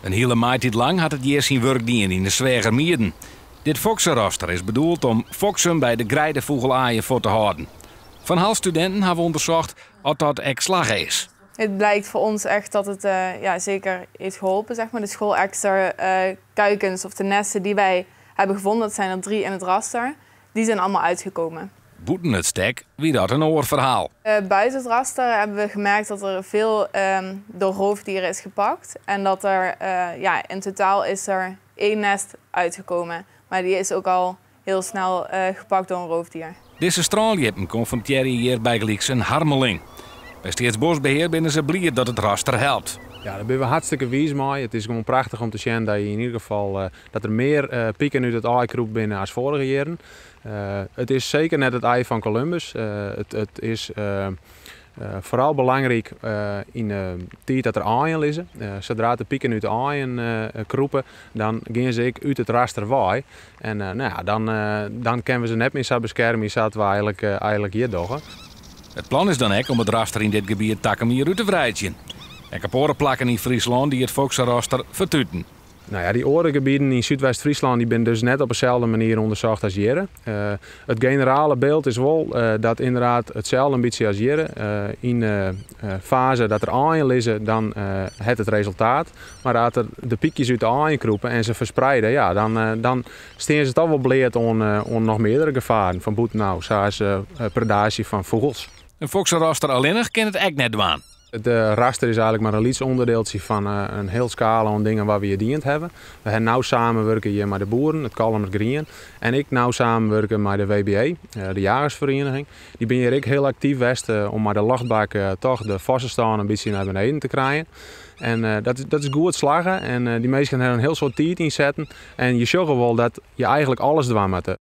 In hiele maitiid lang hat it hjir syn wurk dien yn de Sweagermieden. Dit fokseraster is bedoeld om foksen by de greidefûgelaaien fuort te hâlden. Van Hall studinten hawwe ûndersocht oft dat ek slagge is. Het blijkt voor ons echt dat het ja, zeker heeft geholpen. Zeg maar. De scholekster kuikens of de nesten die wij hebben gevonden, dat zijn er 3 in het raster, die zijn allemaal uitgekomen. Bûten it stek wie dat in oar ferhaal. Buiten het raster hebben we gemerkt dat er veel door roofdieren is gepakt. En dat er, ja, in totaal is er 1 nest uitgekomen. Maar die is ook al heel snel gepakt door een roofdier. Dizze strânljippen konfrontearje hjir bygelyks in harmeling. By Steatsboskbehear binne se bliid dat it raster helpt. Ja, dêr binne we hartstikke wiis mei. It is gewoan prachtich om te sjen dat je yn ieder gefal dat der mear piken út it aai krûpt binne as foarige jierren. It is seker net it ei fan Columbus. It is foaral belangryk yn de tiid dat der aaien lizze. Sadra't de piken út de aaien krûpe, dan gean se ek út it raster wei. En no ja, dan kinne we se net mear sa beskermje sa't we eigentlik hjir dogge. It plan is dan ek om it raster yn dit gebiet takom jier út te wreidzjen. Ek op oare plakken yn Fryslân die it fokseraster fertuten. No ja, dy oare gebieten yn Súdwest-Fryslân dy binne dus net op deselde manier ûndersocht as hjirre. It generale byld is wol dat ynderdaad itselde in bytsje as hjirre. Yn de faze dat der aaien lizze, dan hat it resultaat. Mar as der de pykjes út de aaien krûpe en se ferspreide, ja, dan stean se toch wol bleat oan noch meardere gefaren fan bûtenôf, sa as predaasje fan fûgels. In fokseraster allinnich kin it ek net dwaan. It raster is eigentlik mar in lyts ûnderdieltsje fan in hiel skala oan dingen wat we hjir dien hawwe. We hawwe nau samenwurke hjir mei de boeren, it Kollumer Grien, en ek nau samenwurke mei de WBE, de Jagersferiening. Dy binne hjir ek hiel aktyf west om mei de lochtbak toch de fossestân in bytsje nei beneden te krijen. En dat is goed slagge en dy minsken hawwe in hiel soad tiid ynsetten. En je sjogge wol dat je eigentlik alles dwaan moatte.